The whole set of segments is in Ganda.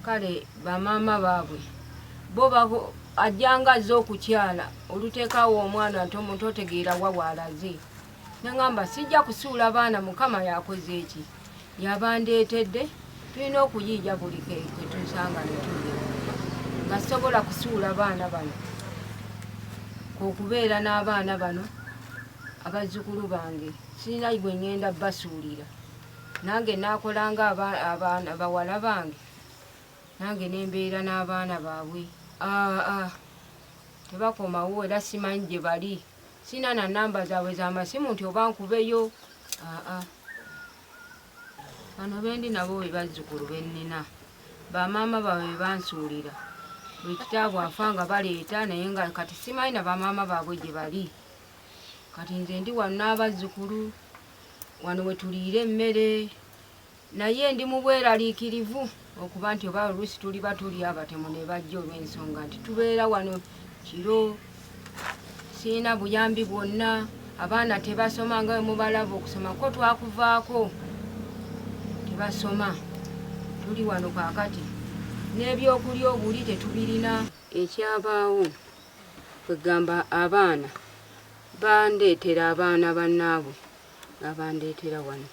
Kale bamaama baabwe bo ajjanga azze okukyala oluteekawo omwana nti omuntu otegeera wa waalaze. Nangamba sijja kusuula baana, Mukama yakoze eki yabandeetedde, tulina okuyiiya buli ketusanga ne tulya, nga sobola kusuula baana bano okubeera n'abaana bano abazzukulu bange, sirina gwe ŋŋenda basuulira. Nange naakolanga abaana bawala bange, nange ne mbeera n'abaana baabwe. Aa tebakomawo era simanyi gye bali, sirina na nnamba zaabwe z'amasimu nti oba nkubeyo. Aa bano bendi nabo be bazzukulu be nnina, bamaama baabwe be bansuulira bwe kitaabwe afa nga baleeta, naye nga kati simanyi na bamaama baabwe gye bali. Kati nze ndi wano n'abazzukulu wano we tuliira emmere, naye ndi mu bweraliikirivu okuba nti oba oluusi tuliba tulya abatemu ne bajja, olw'ensonga nti tubeera wano kiro, sirina buyambi bwonna, abaana tebasoma nga bwe mubalaba, okusoma ko twakuvaako, tebasoma, tuli wano kaakati n'ebyokulya obuli tetubirina. Ekyabaawo kwegamba abaana bandeetera abaana bannaabwe nga bandeetera wano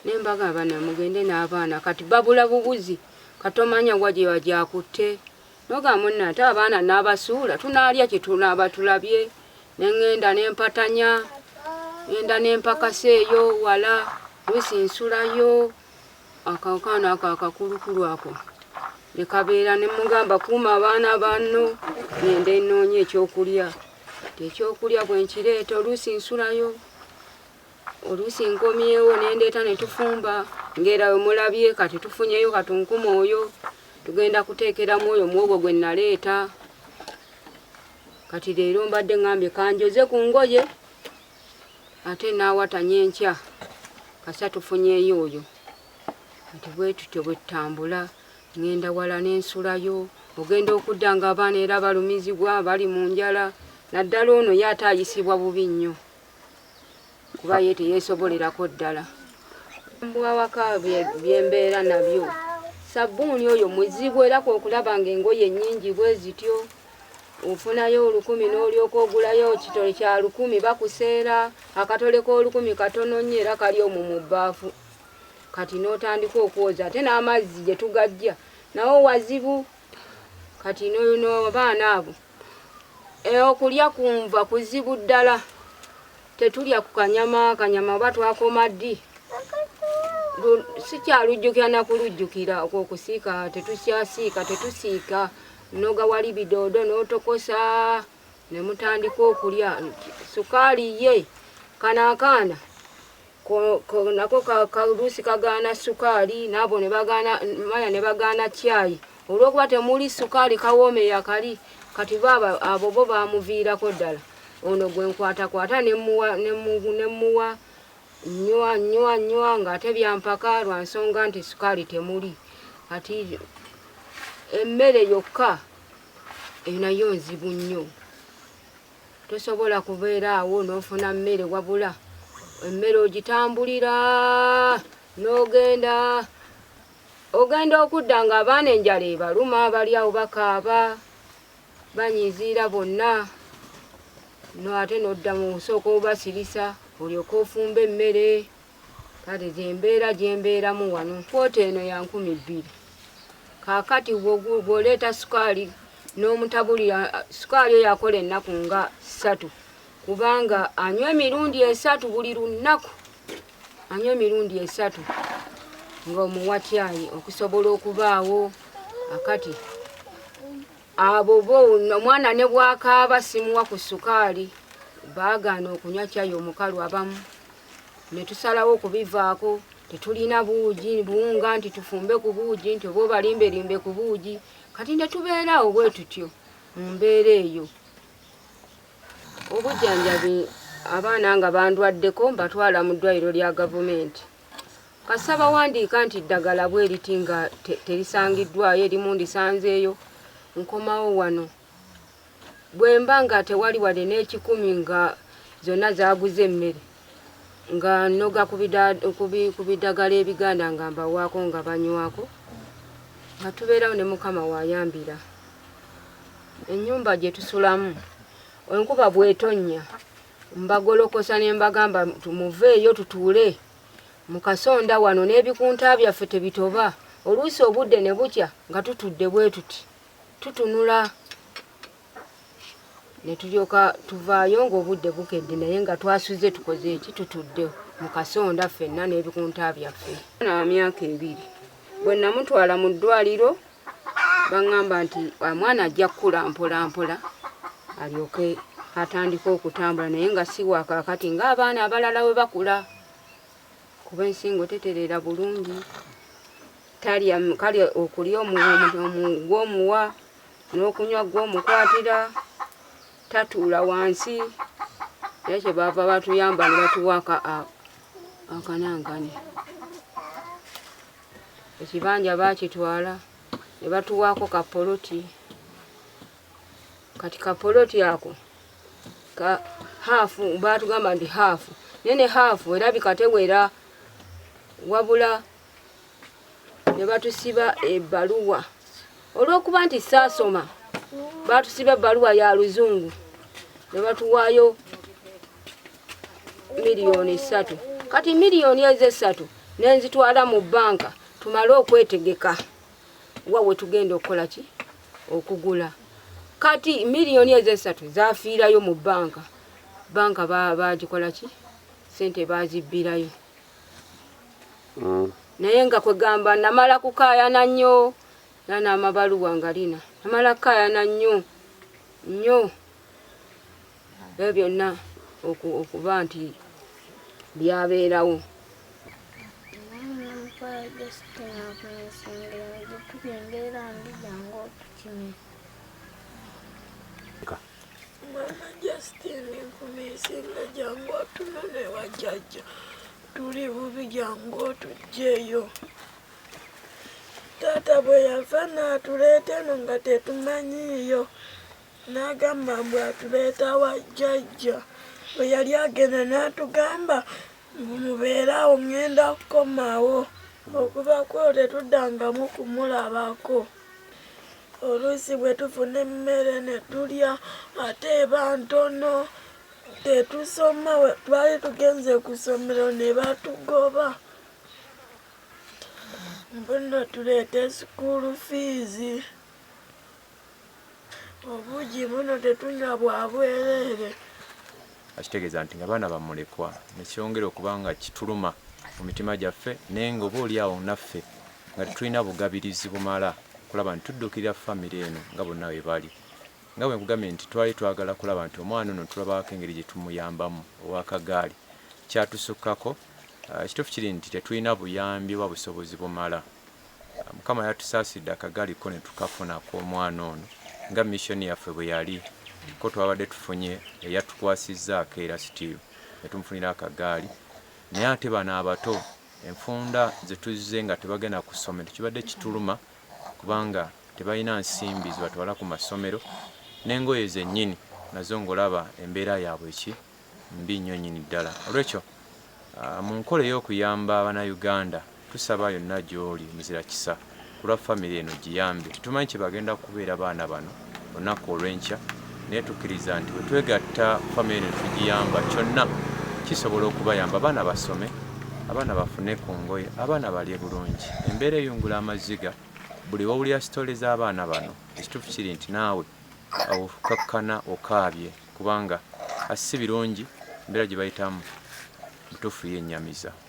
ne mbagamba bana mugende n'abaana, kati babula bubuzi katomanya wa gye bagyakutte, nogamba munna ate abaana n'abasuula tunaalya kye tunaaba tulabye, ne ŋŋenda ne mpatanya, ŋŋenda ne mpakasa eyo wala, luusi nsulayo akakaana ako akakulukulu ako ne kabeera ne mugamba kuuma abaana banno, ŋŋende nnoonye ekyokulya, ekyokulya bwe nkireeta oluusi nsulayo, oluusi nkomyewo ne ndeeta ne tufumba, ng'era we mulabye kati tufunyeyo katunkuma oyo tugenda kuteekeramu oyo muwogo gwe naleeta. Kati leero mbadde ŋŋambye kanjoze ku ngoye ate naawatanya enkya kasa tufunyeyo oyo. Kati bwe tutyo bwe tutambula, ŋŋenda wala ne nsulayo, ogenda okudda ng'abaana era balumizibwa bali mu njala, naddala ono ye ate ayisibwa bubi nnyo kuba ye teyeesobolerako ddala. Mbwawaka byembeera nabyo, sabbuuni oyo muzibu era kwokulaba ng'engoye nnyingi bwe zityo, ofunayo 1000 n'olyoka ogulayo kitole kya 1000, bakuseera akatole k'olukumi katono nnyo era kali omwo mu bbaafu, kati n'otandika okwoza ate n'amazzi gye tugajja nawo wazibu. Kati n'abaana abo okulya kunva kuzibu ddala, tetulya ku kanyama, kanyama oba twakoma ddi sikyalujjukira na kulujjukira, okwo okusiika tetukyasiika, tetusiika, noga wali bidoodo n'otokosa ne mutandika okulya. Sukaali ye kano akaana nako kaluusi kagaana sukaali, n'abo ne bagaana maya ne bagaana caayi olw'okuba temuli sukaali, kawoomeya kali. Kati baaba abo bo baamuviirako ddala, ono gwe nkwatakwata ne mmuwa nywa nywa nywa ng'ate byampaka lwa nsonga nti sukaali temuli. Kati emmere yokka eyo nayo nzibu nnyo, tosobola kubeera awo n'ofuna mmere, wabula emmere ogitambulira n'ogenda, ogenda okudda ng'abaana enjala ebaluma, bali awo bakaaba banyiiziira bonna, no ate n'odda mu kusooka obasirisa olyoke ofumbe emmere. Kale gyembeera gyembeeramu wano. Kwota eno ya 2000. Kaakati bw'oleeta sukaali n'omutabulira sukaali oyo akola ennaku nga 3, kubanga anywa emirundi 3 buli lunaku, anywa emirundi 3 ng'omuwa caayi okusobola okubaawo. Akati abo bo omwana ne bw'akaaba simuwa ku sukaali, baagaana okunywa caayi omukalu abamu ne tusalawo okubivaako. Tetulina buugi buwunga nti tufumbe ku buugi nti oba obalimberimbe ku buugi, kati ne tubeera awo bwe tutyo mu mbeera eyo. Obujjanjabi abaana nga bandwaddeko mbatwala mu ddwaliro lya gavumenti, kasita bawandiika nti ddagala bwe riti nga terisangiddwayo, erimu ndisanzeeyo, nkomawo wano. Bwe mba nga tewali wadde n'ekikumi nga zonna zaaguze emmere, nga nnoga ku bidagala ebiganda nga mbawaako nga banywako Nga tubeerawo ne Mukama w'ayambira. Ennyumba gye tusulamu enkuba bw'etonnya mbagolokosa ne mbagamba tumuveeyo tutuule mu kasonda wano n'ebikunta byaffe tebitoba. Oluusi obudde ne bukya nga tutudde bwe tuti tutunula ne tulyoka tuvaayo ng'obudde bukedde naye nga twasuze tukoze eki tutudde mu kasonda ffenna n'ebikunta byaffe. Na myaka 2 bwe namutwala mu ddwaliro baŋŋamba nti omwana ajja kukula mpola mpola alyoke atandike okutambula naye nga si wa kaakati ng'abaana abalala bwe bakula kuba ensingo tetereera bulungi talya kale okulya gw'omuwa n'okunywa gw'omukwatira tatuula wansi era kyebaava batuyamba ne batuwa akanankani. Ekibanja baakitwala ne batuwaako kapoloti. Kati kapoloti ako ka haafu baatugamba nti haafu naye ne haafu erabika tewera wabula ne batusiba ebbaluwa olw'okuba nti saasoma baatusiba ebbaluwa ya luzungu ne batuwaayo 3 miliyoni. Kati miliyoni ezo 3 ne nzitwala mu bbanka tumale okwetegeka wa we tugenda okukola ki okugula. Kati miliyoni ezo 3 zafiirayo mu bbanka, bbanka bagikola ki sente bazibbirayo. Naye nga kwegamba namala kukaayana nnyo era n'amabaluwa nga lina namala kukaayana nnyo nnyo ebyo byonna okuba nti byabeerawo. Namukwaya Justina kunsengera gye tuli embeera mbi, jangu otukime. Mama Justine, nkumiisinga, jangu otunone wa jjajja, tuli bubi, jangu otuggyeyo. Taata bwe yafa n'atuleeta eno nga tetumanyiiyo, n'agamba mbu atuleeta wa jjajja. Bwe yali agenda n'atugamba mbu mubeere awo ŋŋenda kukomawo. Okuva kwo tetuddangamu kumulabako. Oluusi bwe tufuna emmere ne tulya ate eba ntono. Tetusoma, twali tugenze ku ssomero ne batugoba mbu nno tuleete school fees. Obuugi buno tetunywa bwa bwereere. Akitegeeza nti nga baana bamulekwa nekyongera okuba nga kituluma mu mitima gyaffe, naye nga oba oli awo naffe nga tetulina bugabirizi bumala kulaba nti tuddukirira famire eno nga bonna bwe bali. Nga bwe nkugambye nti twali twagala kulaba nti omwana ono tulabako engeri gye tumuyambamu owakagaali kyatusukkako. Ekituufu kiri nti tetulina buyambi oba busobozi bumala. Mukama yatusaasidde akagaali ko ne tukafuna ak'omwana ono nga mission yaffe bwe yali ko twabadde tufunye eyatukwasizzaako era still ne tumufunira akagaali, naye ate bano abato enfunda ze tuzze nga tebagenda ku ssomero kibadde kituluma kubanga tebalina nsimbi zibatwala ku masomero n'engoye zennyini nazo ng'olaba embeera yaabwe ki mbi nnyo nnyini ddala. Olwekyo mu nkola ey'okuyamba Abannayuganda tusaba yonna gy'oli muzira kisa ku lwa famire eno giyambe. Tetumanyi kye bagenda kubeera baana bano olunaku olw'enkya, naye tukkiriza nti bwe twegatta famire eno tugiyamba kyonna kisobola okubayamba abaana basome, abaana bafune ku ngoye, abaana balye bulungi. Embeera eyungula amaziga buli wowulira sitole z'abaana bano ekituufu kiri nti naawe okakkana okaabye kubanga si birungi embeera gye bayitamu butuufu yennyamiza.